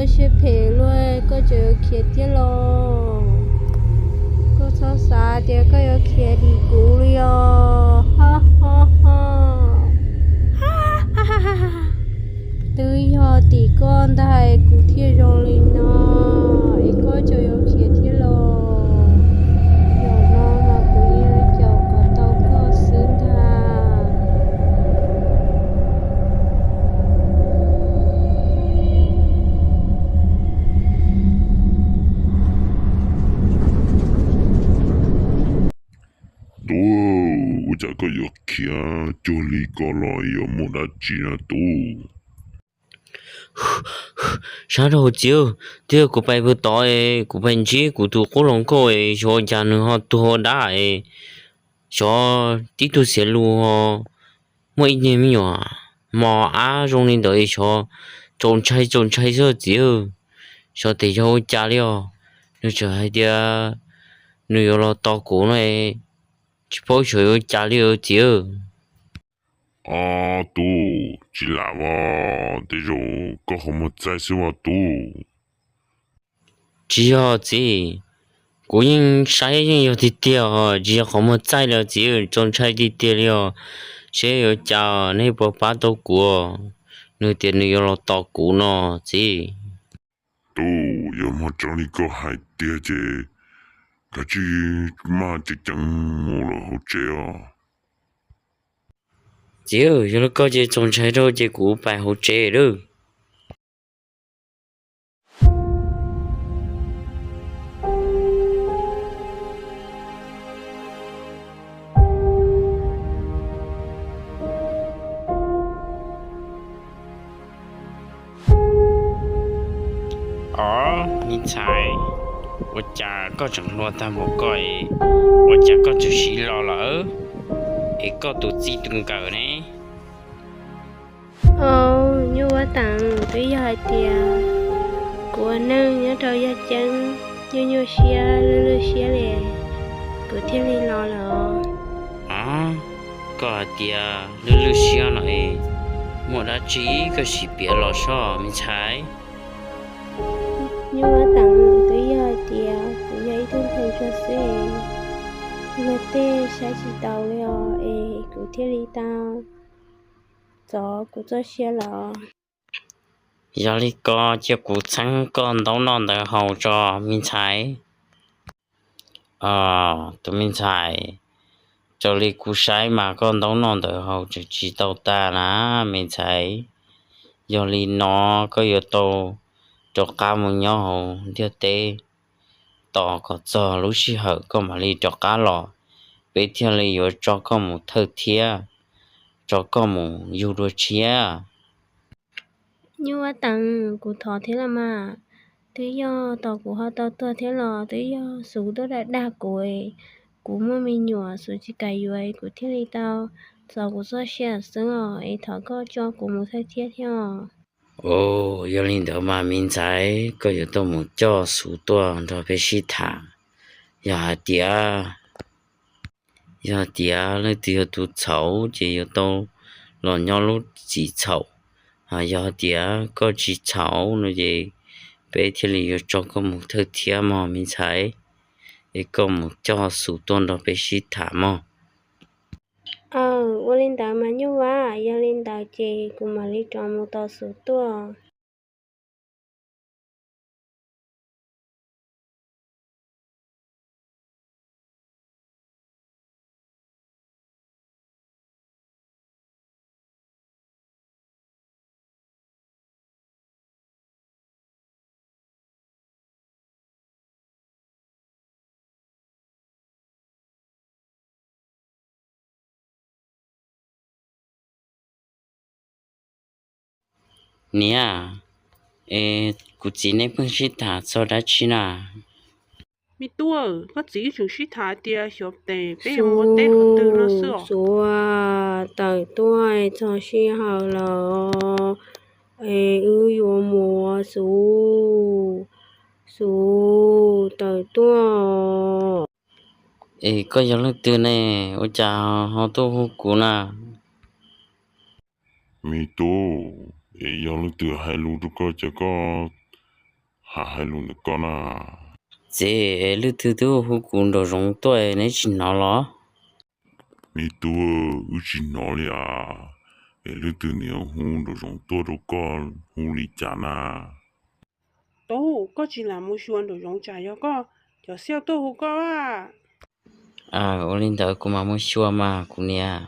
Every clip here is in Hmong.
Siab phem luaj, koj tseem yuav khiav thiab los? Koj txhob xav tias koj yuav khiav dim kuv li os. Twb yog tim koj ntag kuv thiaj zoo li no, es koj tseem yuav khiav thiab los? Zaum no mas kuv yeej yuav caum kom tau koj xwb ntag. Tub, ua cas koj yuav khiav cuag li ko los, yuav muaj dab tsi na tub? Sab rau txiv, twb yog kuv pais pw tod es kuv pais ntsib kuv tus qub hluas nkauj es xyov ua cas nws ho tuag ua dab es xyov tib tug xiav lus ho muaj ib niag me nyuam mos ab zoo li ntawd es xyov, txaus ntshai txaus ntshai xwb txiv. Xyov tes yog ua cas li os, nws tseem hais tias nws yuav los tos kuv no, tsis paub xyov yuav ua cas li txiv. Ob tub, tsis lam os, tej zaum koj qhov muag txaij xwb os tub. Tsis yog txiv, kuv yeej saib yeej yog tiag tiag os, tsis yog qhov muag txaij li txiv, txaus ntshai tiag tiag li os. Seb yuav cas nej puas pab tau kuv, nws tias nws yuav los tos kuv no txiv. Tub, yog muaj tseeb li koj hais tiag ces kav tsij maj ceev ceev mus lawm hauv tsev os. Txiv, yog li koj ces txaus ntshai rau ces kuv pais hauv tsev lawm. Os, me ntxhais, ua cas koj tseem hluas tag npaum koj es ua cas koj tseem siv los lawm? Es koj tus txij tus nkawm ne? Au, nyuj vaj teem, twb yog hais tias kuv ua neej nyob rau yaj ceeb nyuaj nyuaj siab lwj lwj siab li, kuv thiaj li los lawm. Os, koj hais tias lwj lwj siab no es muaj dab tsi koj sim piav los soj me ntxhais. Nyuj vaj teem, twb yog hais tias kuv yog ib tug ntxhais ntsuag xwb, luag tej saib tsis taus li os es kuv thiaj li tau txov kuv txoj sia los. Yog li ko cia kuv txheeb koj ntaub noj ntawv haus tso me ntxhais. Os, tus me ntxhais, raws li kuv saib mas koj ntaub noj ntawv haus tseem tsis tau tag na me ntxhais. Yog li no koj yuav tau rov qab mus nyob hauv ntiaj teb tos kom txog lub sij hawm koj mam li rov qab los, peb thiaj li yuav tso koj mus thawj thiab, tso koj mus yug dua tshiab. Nyuj vaj teem, kuv thov thiab los mas, twb yog tos kuv ho tau tuag thiab los twb yog Xub tuaj dag dag kuv, kuv muaj me nyuam Xub tsis kam yuav kuv thiaj li tau txov kuv txoj sia xwb os, es thov koj tso kuv mus thawj thiab thiab os. Os, yog li ntawd mas me ntxhais, koj yuav tau mus coj Xub tuaj nrog peb sib tham. Yog hais tias, yog hais tias leej twg yog tus txhaum ces yuav tau los nyob lub txim txhaum. Yog hais tias koj tsis txhaum no ces peb thiaj li yuav tso koj mus thawj thiab mog me ntxhais, es koj mus coj Xub tuaj nrog peb sib tham mog. Aw, ua li ntawd mas nyuj vaj, yog li ntawd ces kuv mam li rov mus tos Xub tuaj. Niam, es kuv txiv nej pheej sib tham txog dab tsi na? Me tub, koj txiv wb tseem sib tham tias xyov tes peb yuav mus ua teb qhov twg no xwb os. Xub, tawm tuaj, txog sij hawm lawm es wb yuav mus Xub. Xub, tawm tuaj. Es koj yog leej twg ne, ua cas ho tuaj hu kuv na? Me tub, es yog leej twg hais lus rau koj ces koj Hais hais lus ntawm koj na. Txiv, leej twg twb hu kuv nraum zoov tuaj neb tsis hnov los? Me tub, wb tsis hnov li as. Es leej twg niam hu nraum zoov tuaj rau koj hu li cas na? Tub, koj tsis lam mus xyuas nraum zoov tsam yog koj cov xiaj tuaj hu koj. Ua li ntawd kuv mam mus xyuas mas kuv niam.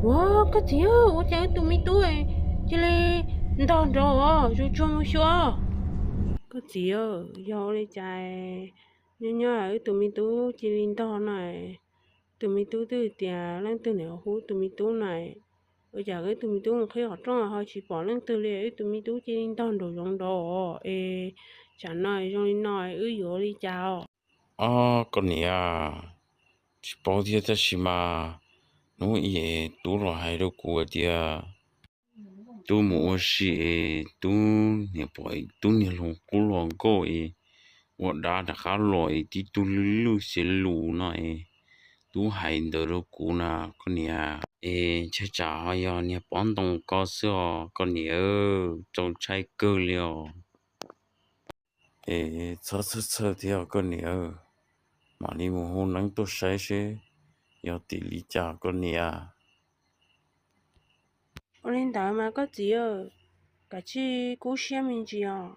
Ua, koj txiv, ua cas wb tus me tub cia li ntog nrov, zus tsuag mus xyuas. Koj txiv, yog ua li cas nyob nyob wb tus me tub cia li ntog no? Tus me tub twb tias leej twg niam hu tus me tub na. Ua cas wb tus me tub mus qhib qhov rooj ho tsis pom leej twg li, wb tus me tub cia li ntog nraum zoov nrov es tsam no zoo li no wb yuav ua li cas os? Ob, koj niam, tsis paub thiab tab sis mas hnub ib tub los hais rau kuv tias tub mus ua si es tub niag pom tub niag hluas qub hluas nkauj es ua dab rov qab los es tib tug lwj lwj xiav lus no es tub hais ntawd rau kuv na koj niam. Es ntshai tsam ho yog niag pov ntoo ko xwb os koj niam, txaus ntshai kawg li os. Es txhob txhawj txhawj thiab koj niam, mam li mus hu neeb tuaj saib seb yog tim li cas koj niam. Ua li ntawd mas koj txiv, kav tsij kub siab me ntsis os.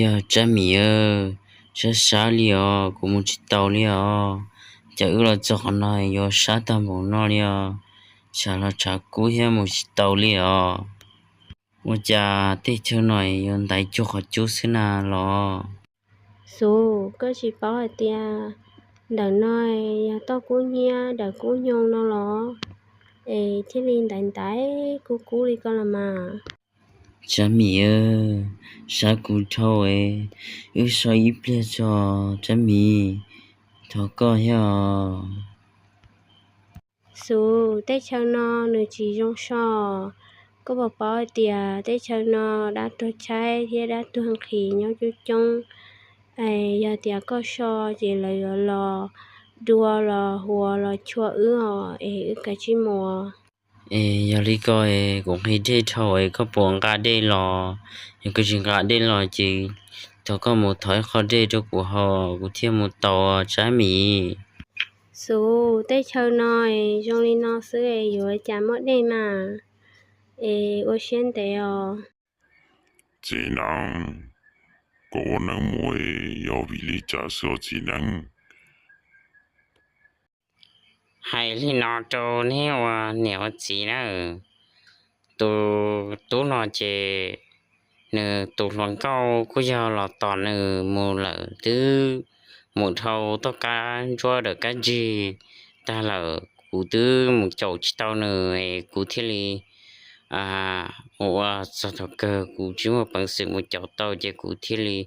Yog Tsab Mim, sab sab li os, kuv mus tsis tau li os. Cas wb los txog qhov no yuav sab tag npaum no li os, tshav los tshav kub thiab mus tsis tau li os. Ua cas tej chaw no yuav ntaiv cuag qhov cub xwb na los? Xub, koj tsis paub hais tias ntawm no yog toj kub hnyiab dawm kub nyoog no los, es thiaj li ntaiv ntaiv kub kub li ko los mas. Tsab Mim, sab kuv dhau es, wb so ib pliag tso Tsab Mim, thov koj thiab os. Xub, tej chaw no nws tsis zoo so. Koj puas paub tias tej chaw no dab tuag tshaib thiab dab tuag nqhis nyob coob coob. Es yog tias koj so ces lawv yuav los dua los huas los chua wb os, es wb kav tsij mus. Es yog li ko es kuv nqhis dej dhau es koj puas nqa dej los? Yog koj tsis nqa dej los ces thov koj mus thov ib qho dej rau kuv haus kuv thiaj mus tau Tsab Mim. Xub, tej chaw no es zoo li no xwb es yuav cas muaj dej mas, es ua siab ntev os. Txiv neeb, koj ua neeb mus es yog vim li cas xwb os txiv neeb? Hais li no rau neb ua niam ua txiv na, tus tub no ces nws tus hluas nkauj kuj yog los tos nws mus lawm, twb mus dhau toj kab ntsuab dawm kab ntsig tag lawm, kuv twb mus caum tsis tau nws es kuv thiaj li ua txog thaum kawg kuv tsis muaj peev xwm mus caum tau ces kuv thiaj li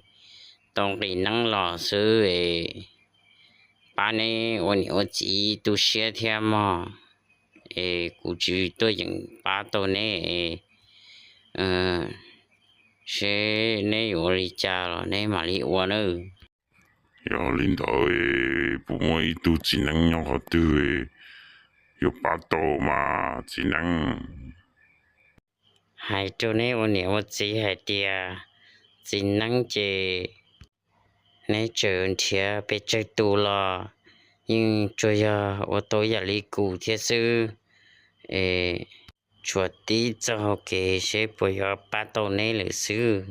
tau nqis neeb los xwb es pab neb ua niam ua txiv tu siab thiab mog, es kuv tsis tuaj yeem pab tau neb es seb neb yuav ua li cas los neb mam li ua nawb. Yog li ntawd es puas muaj ib tug txiv neeb nyob qhov twg yuav pab tau mas txiv neeb? Hais rau neb ua niam ua txiv hais tias txiv neeb ces neb tseem nrhiav pes tsawg tus los yeej tsuas yog ua tau yam li kuv thiab xwb, es tshuav tib txoj hau kev seb puas yuav pab tau neb lawm xwb.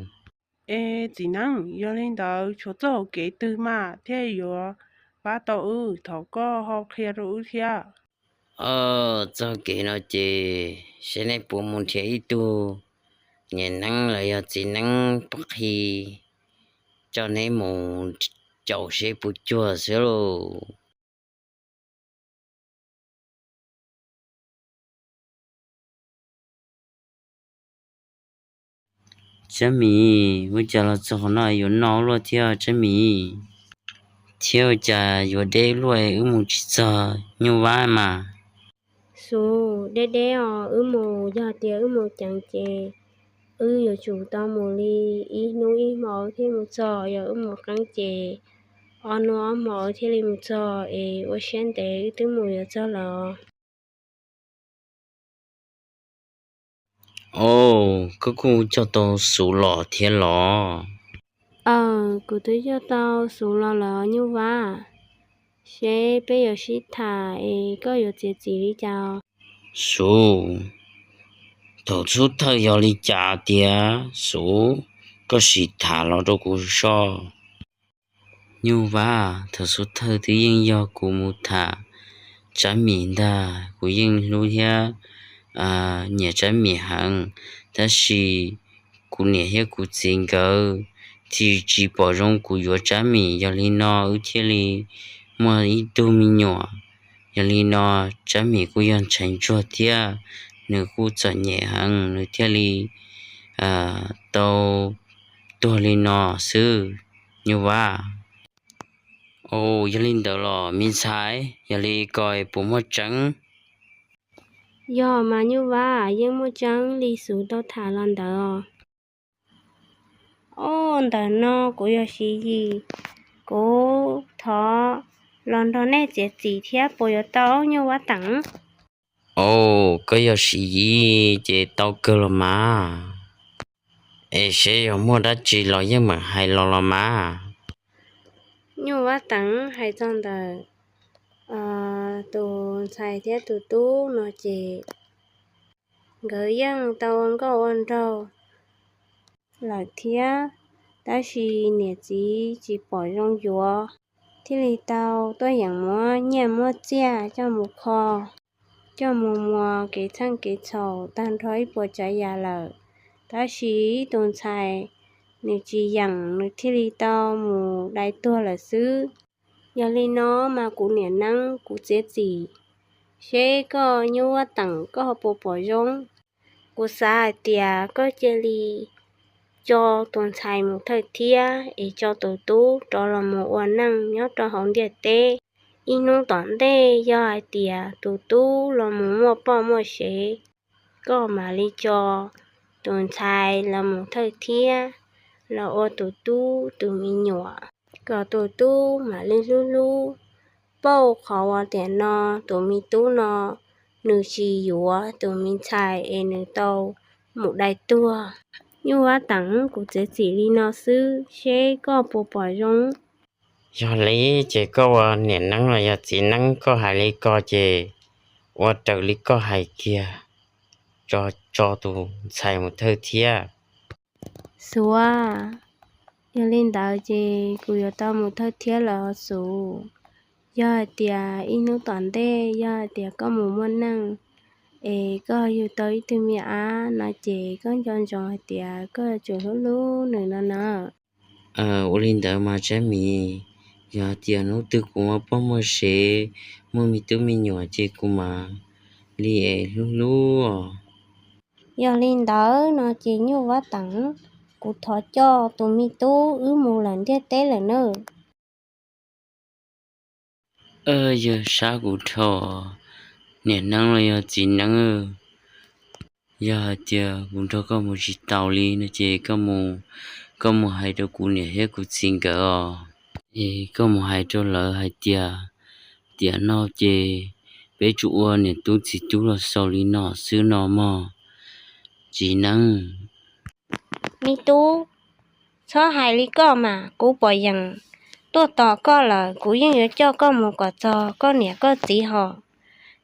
Es txiv neeb, yog li ntawd tshuav txoj hau kev twg mas thiaj yuav pab tau wb, thov koj ho qhia rau wb thiab. Txoj hau kev no ces seb neb puas mus nrhiav ib tug niam neeb los yog txiv neeb pov qhi coj neb mus caum seb puas cuag xwb lauj. Tsab Mim, ua cas los txog qhov no yuav no luaj thiab Tsab Mim? Thiab ua cas yuav deb luaj es wb mus tsis txog Nyuj Vab mas? Xub, deb deb os, wb mus, yog tias wb mus ceev ces wb yuav tsum tau mus li ib hnub ib hmo wb thiaj mus txog, yog wb mus qeeb ces ob hnub ob hmo wb thiaj li mus txog es ua siab ntev wb twb mus yuav txog lawm. Au, koj kuj coj tau Xub los thiab los? Aw, kuv twb coj tau Xub los lawm Nyuj Vab. Seb peb yuav sib tham es koj yuav txiav txim li cas? Xub, thaum xub thawj yog li cas tiag Xub? Koj sim tham los rau kuv soj. Nyuj Vab, thaum xub thawj twb yeej yog kuv mus tham Tsab Mim ntag, kuv yeej hlub thiab nyiam Tsab Mim heev, tab sis kuv niam thiab kuv txiv nkawd tsis, tsis pom zoo kuv yuav Tsab Mim, yog li no wb thiaj li muaj ib tug me nyuam. Yog li no Tsab Mim kuj yog ntshai ntsuag thiab nws kuj txom nyem heev, nws thiaj li tau tuag li no xwb Nyuj Vab. Au, yog li ntawd los me ntxhais, yog li ko puas muaj tseeb? Yog mas Nyuj Vab, yeej muaj tseeb li Xub tau tham los ntawd. Au, ntawm no kuv yog Siv Yis, kuv thov los nrog nej txiav txim thiab puas yuav tau Nyuj Vab Teem? Au, koj yog Siv Yis ces tau kawg los mas. Es seb yog muaj dab tsi los yeej meem hais los los mas. Nyuj Vab Teem, hais txog ntawm tus ntxhais thiab tus tub no ces nkawd yeej tau ua nkauj ua nraug lawm thiab, tab sis niam txiv tsis pom zoo yuav, thiaj li tau tuaj yeem muab nyiaj muab txiaj coj mus kho, coj mus muas kev txheej kev txhaum tag nrho ib puas tsav yam lawm. Tab sis tus ntxhais nws tsis yeem, nws thiaj li tau mus dai tuag lawm xwb. Yog li no mas kuv niam neeb kuv txiav txim, seb koj Nyuj Vab Teem koj ho puas pom zoo? Kuv xav hais tias koj cia li tso tus ntxhais mus thawj thiab es tso tus tub rov los mus ua neej nyob rau hauv ntiaj teb. Ib hnub tom ntej yog hais tias tus tub los mus muaj poj muaj sev, koj mam li tso tus ntxhais los mus thawj thiab los ua tus tub tus me nyuam, kom tus tub mam li hlub hlub. Pauj qhov uas tiam no tus me tub no nws tsis yuav tus me ntxhais es nws tau mus dai tuag. Nyuj Vab Teem, kuv txiav txim li no xwb, seb koj puas pom zoo? Yog li ces koj ua niam neeb los yog txiv neeb, koj hais li ko ces ua raws li koj hais kiag, tso, tso tus ntxhais mus thawj thiab. Xuav, yog li ntawd ces kuv yuav tau mus thawj thiab lawm Xuv. Yog hais tias ib hnub tom ntej yog hais tias koj mus muaj neej es koj yug tau ib tug me ab no ces koj nco ntsoov hais tias koj yuav tsum hlub hlub nws no na. Ua li ntawd mas Tsab Mim, yog hais tias hnub twg kuv muaj poj muaj sev, muaj me tub me nyuam ces kuv mam li es hlub hlub os. Yog li ntawd no ces Nyuj Vab Teem, kuv thov coj tus me tub wb mus lawm ntiaj teb lawm nawb. Yawg sab kuv dhau, niam neeb los yog txiv neeb, yog hais tias kuv nrog koj mus tsis taus li no ces koj mus, koj mus hais rau kuv niam thiab kuv txiv nkawd os. Es koj mus hais rau lawv hais tias, tiam no ces peb tsuas ua niam tub txiv tub los xaus li no xwb no mog, txiv neeb. Me tub, txhob hais li koj mas, kuv pom yeem tuaj tos koj lawm, kuv yeej yuav coj koj mus kom txog koj niam koj txiv hos.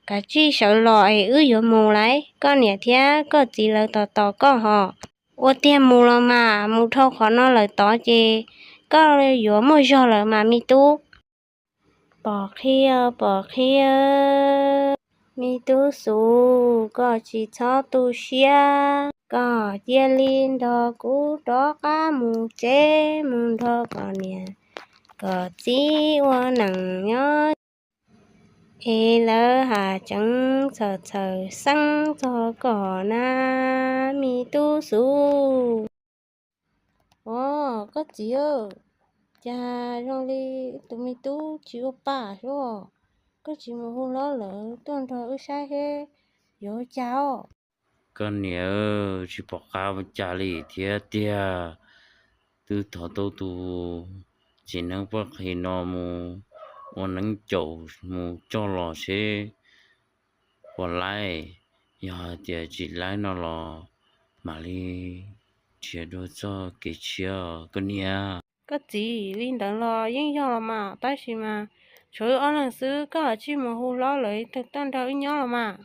Kav tsij sawv los es wb yuav mus lawm, koj niam thiab koj txiv lawv tos tos koj hos. Ua tiag mus los mas, mus dhau qhov no lawm tod ces koj yuav muaj zog lawm mas me tub. Pom qhia, pom qhia, me tub Xuv, koj tsis txhob tu siab, koj cia li nrog kuv rov qab mus tsev mus nrog koj niam koj txiv ua neej nyob es lawv haj tseem txhawj txhawj xeeb txog koj na, me tub Xuv. Os, koj txiv, cas zoo li tus me tub tsis ua pa xwb, koj tsis mus hu hlob lawv tuaj nrog wb saib seb yuav ua cas os. Koj niam, tsis pom qab ua cas li thiab tiag. Twb thov tau tus txiv neeb poj qhi no mus ua neeb caum mus coj los seb puas laib. Yog hais tias tsis laib no los mam li nrhiav dua txoj kev tshiab, koj niam. Koj txiv, li ntawd los yeej yog los mas, tab sis mas tshuav wb ob leeg xwb, koj ho tsis mus hu hlob lawv tuaj nrog wb nyob los mas.